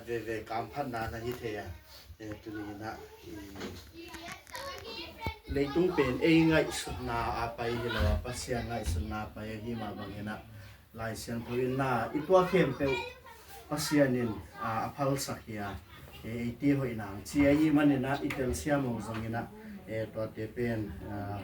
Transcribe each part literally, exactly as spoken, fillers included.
Veve kamphatna na hi thei a, eh, tuni in ah, eh, leitung pen ei ngaihsutna a pai hi lo a, Pasian ngaihsutna a pai ahi mah bangin ah, Lai Siangtho in na i tuak khempeuh Pasian in, ah, a phalsak hi a, eh, eite hoihna hang ci ahih manin ah i telsiam uh zongin ah, eh, tuate pen, ah,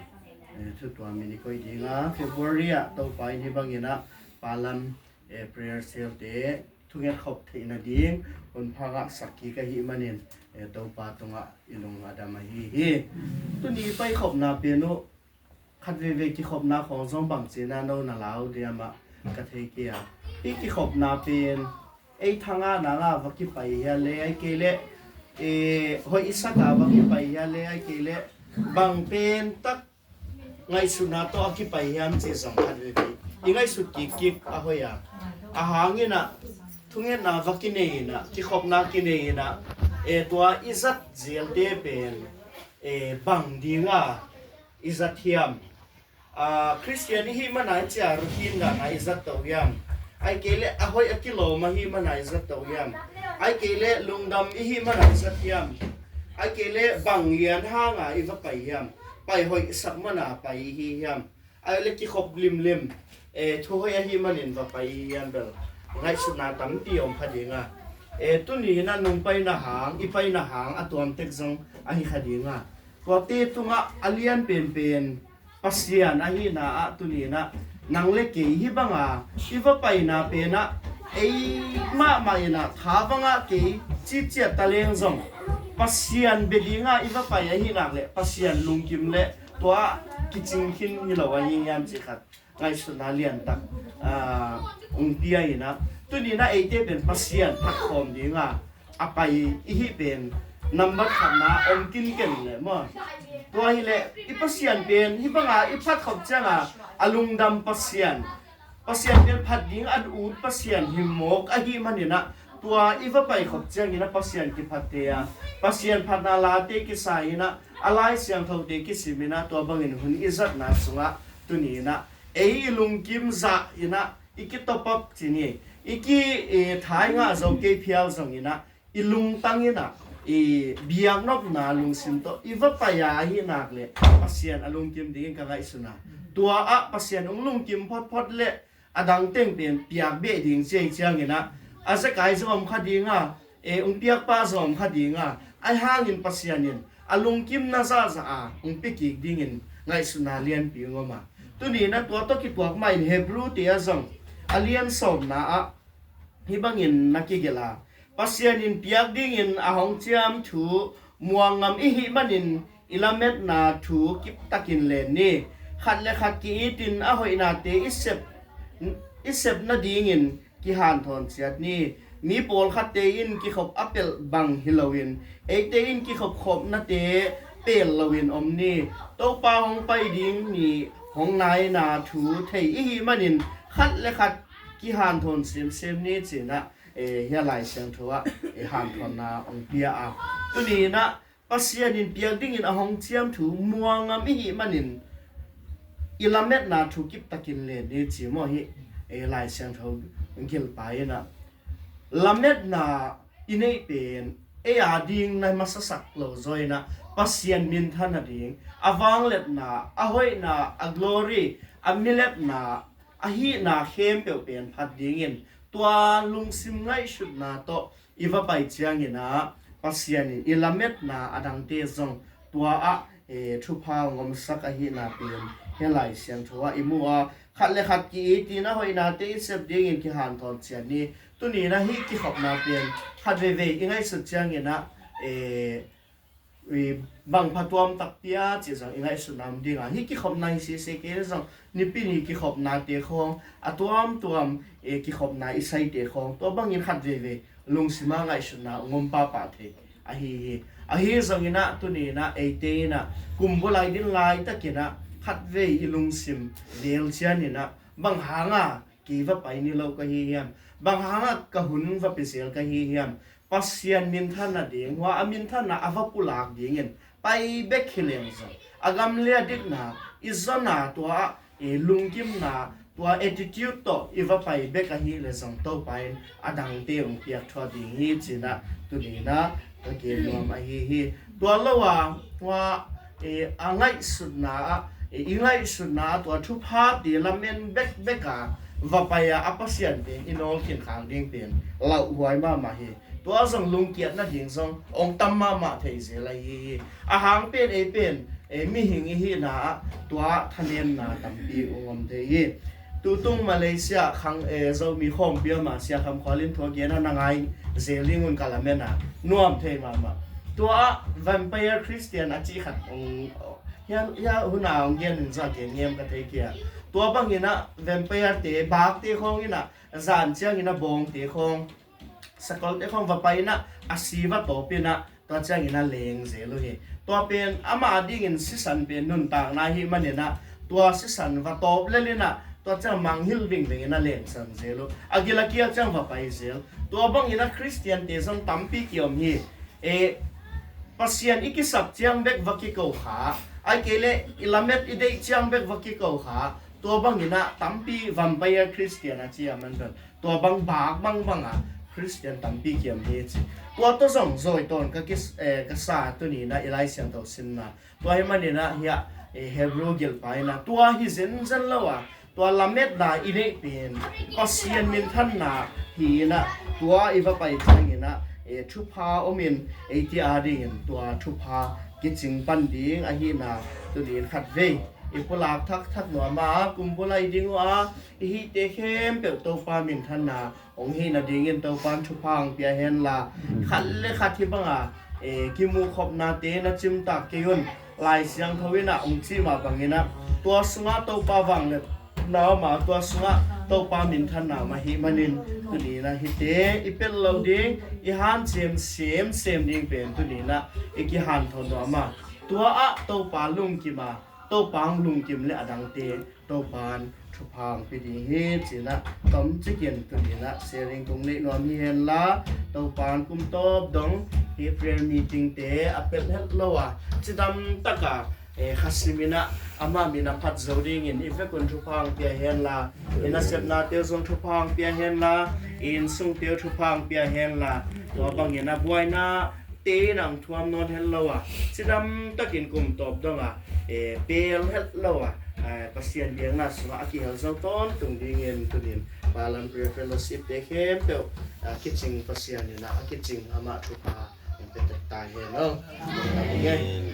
eh, thutuam in i koih ding a, February ah Topa in hih bangin ah Pa Lam, eh, prayer cell te thunget khop theihna ding hun pha ngahsak kik ahih manin, eh, Topa tungah i lung a dam ahi hi. Tuni i paikhopna pen uh khat veve kikhopna khawng zong bangci na no na lau diam ah ka thei kei a. Hih kikhopna pen ei thangahna ngah va kipai hia le, ahih kei leh, eh, hoih i sak a va kipai hia le, ahih kei leh bang pen tak ngaihsutna tawh a kipai hiam cih zong khat veve i ngaihsut kikkik a hoih a. A hang in ah thungetna va kinei in ah, kikhopna kinei in ah, eh, tua i zat zelte pen, eh, bang ding a i zat hiam? Ah, Khristian i hih man a i cia routine dan a i zat to hiam? Ahih kei leh a hoih a kilawm ahih man a i zat to hiam? Ahih kei leh lungdam i hih man a i zat hiam? Ahih kei leh bang lian hang a i va pai hiam? Pai hoih sak man a pai i hi hiam? Ahih leh kikhop limlim, eh, thu hoih ahih manin va pai i hi hiam? Bel ngaihsutna tampi om kha ding a. Eh, tuni in ah nung paina hang, i paina hang a tuam tek zong ahi kha ding a. Tuate tungah a lian penpen Pasian ahihna ah tuni in ah nang le kei hih bang a i va paina pen ah ei mahmah in ah tha va ngah kei cih ciat ta leng zong Pasian bia ding a i va pai ahih nak leh Pasian lungkim leh tua kicing khin hi lo ahi hiam cih khat ngaihsutna liantak, ah, hong pia in ah, tuni in ah eite pen Pasian phat khawm ding a a pai i hih pen nambat khatna om kinken leh maw? Tua hi leh i Pasian pen hih bang a i phat khop ciang a a lungdam Pasian, Pasian pen phat ding a ut Pasian hi mawk ahih manin ah, tua i va pai khop ciangin ah Pasian kiphat thei a, Pasian phatna late kisa in ah, a Lai Siangthote kisim in ah, tua bangin hun i zatna sungah tuni in ah ei i lungkim zah in ah i kitopap ci ni, i ki, eh, thai ngah zo kei phial zongin ah i lungtang in ah i biaknopna lungsim tawh i va pai a ahih nak leh Pasian a lungkim dingin ka ngaihsun a. Tua ah Pasian hong lungkim photphot leh a dang teng pen piak beh ding ci ahih ciangin ah a zekai zong om kha ding a, eh, hong piak pah zong om kha ding a, ahi hangin Pasian in a lungkimna zahzah a hong pia kik dingin ngaihsutna lianpi hong om a. Tuni in ah tua tawh kituak mah in Hebru te ah zong a lian sawmna ah hih bangin na kigelh a, Pasian in piak dingin a hong ciam thu muang ngam i hih manin i lametna thu kiptakin len ni. Khat le khat ki-itin a hoihnate i sep, i sep nadingin kihanthawn ciat ni. Mi pawlkhatte in kikhop a pelh bang hi loin, eite in kikhop khopnate pelh loin om ni. Topa hong pai ding ni hong naina thu thei i hih manin khat le khat kihanthawn semsem ni ci-in ah, eh, hih a Lai Siangtho ah, eh, hanthawnna hong pia a. Tuni in ah Pasian in piak dingin a hong ciam thu muang ngam i hih manin i lametna thu kiptakin len ni ci maw hih, eh, Lai Siangtho gilpai in ah. Lametna i neih pen ei a ding na masasak lo zaw in ah Pasian minthan nading, a vangliatna, a hoihna, a glory, a miletna, a hihna khempeuh pen phat dingin tua lungsim ngaihsutna tawh i va pai ciangin ah Pasian in i lametna a dangte zong tua ah, eh, thupha hong omsak ahihna pen hih Lai Siangtho ah i mu a, khat le khat ki-itin a hoihnate i sep dingin kihanthawn ciat ni. Tuni in ah hih kikhopna pen khat veivei i ngaihsut ciangin ah, eh, i bang pha tuam takpi a cih zong i ngaihsutna om ding a, hih kikhopna hi sese kei leh zong Nipi ni kikhopnate khawng a tuamtuam, eh, kikhopna i saite khawng tua bangin khat veivei lungsim a ngaihsutna hong om pahpah thei ahi hi. Ahi zongin ah tuni in ah eite in ah kum bawlai din laitakin ah khatvei i lungsim velcian in ah bang hang a kei va pai ni lo ka hi hiam? Bang hang a ka hun va pia zel ka hi hiam? Pasian minthan nading, hua a minthanna a va pulak dingin pai bek hi leng zong a gam le a dikna i zonna tua ah i lungkimna, tua attitude tawh i va pai bek ahih leh zong Topa in a dangte hong piak thuah ding hi ci-in ah tuni-in ah ka gen nuam ahi hi. Tua lo a, tua, eh, a ngaihsutna ah, eh, i ngaihsutna ah tua thuphate lamen bekbek a va pai a, a Pasian pen i nawlkhin khak ding pen lauhuai mahmah hi. Tua zong lungkiat nading zong hong tam mahmah thei zel ahi hi. A hang pen ei pen, eh, mihing i hihna ah tua thanemna tampi hong om thei hi. Tutung Malaysia khang, eh, Zomi khawmpi ah mah Sia Kham Khual in thu a gen a, na ngai zel ding un ka lamen a, nuam thei mahmah. Tua ah vampire Christian a cih khat hong, hia, hia hun a hong gen in zah gen ngiam ka thei kei a. Tua bangin ah vampire-te, bakte khawng in ah zan ciangin ah bawngte khawng, sakolte khawng va pai in ah a si va tawp in ah tua ciangin ah leng zel uh hi. Tua pen amah adingin sisan pen nuntakna ahih manin ah tua sisan va tawp lel in ah tua ciang manghilh vingveng in ah lengsan zel uh. A gil a kial ciang va pai zel. Tua bangin ah Christian-te zong tampi kiom hi. Eh, Pasian i kisap ciang bek va kiko kha, ahih kei leh i lamet i deih ciang bek va kiko kha. Tua bangin ah tampi vampire Christian a ci a man pen tua bang bak bangbang a Christian tampi kiam hi ci. Tua tawh zong zawi tawn ka kis-, eh, ka sa tuni-in ah i Lai Siangtho simna. Tua ahih manin ah hiah, eh, Hebrew gilpa in ah tua hi zenzen lo a, tua lametna i neih pen Pasian minthanna hi in ah tua i va pai ciangin ah, eh, thupha om in eite adingin tua thupha kicing pan ding ahihna tuni-in khatvei i pulak thakthak nuam a, kum bul a i ding uh a, i hihte khempeuh Topa minthanna hong hih nadingin Topa'n thupha hong pia hen la, khat le khat hih bang a, eh, kimuhkhopnate na cimtak kei un. Lai Siangtho in ah hong cih mah bangin ah tua sungah Topa vangliatna om a, tua sungah Topa minthanna om ahih manin tuni-in ah hihte i pelh loh ding, i hanciam semsem ding pen tuni-in ah i kihanthawn nuam a, tua ah Topa lungkim a, Topa hong lungkim le a dangte Topa'n thupha hong pia ding hi ci-in ah tomcikin tuni-in ah sharing kong neih nuam hi hen la, Topa'n kum tawp dong hih prayer meeting-te a pelh het lo a, cidam tak a, eh, khasim in ah amah min a phat zo dingin i vekun thupha hong pia hen la, i nasepnate uh zong thupha hong pia hen la, i innsungte uh thupha hong pia hen la, tua bangin ah buaina te in ah hong thuam nawn het lo a, cidam takin kum tawp dong a, eh, pel het lo a, eh, Pasian biakna sungah a kihel zo tawntung dingin tuni-in Palam Prayer Fellowship-te khempeuh, ah, kicing Pasian in ah a kicing amah thupha hong pia tek ta hen aw. Amen.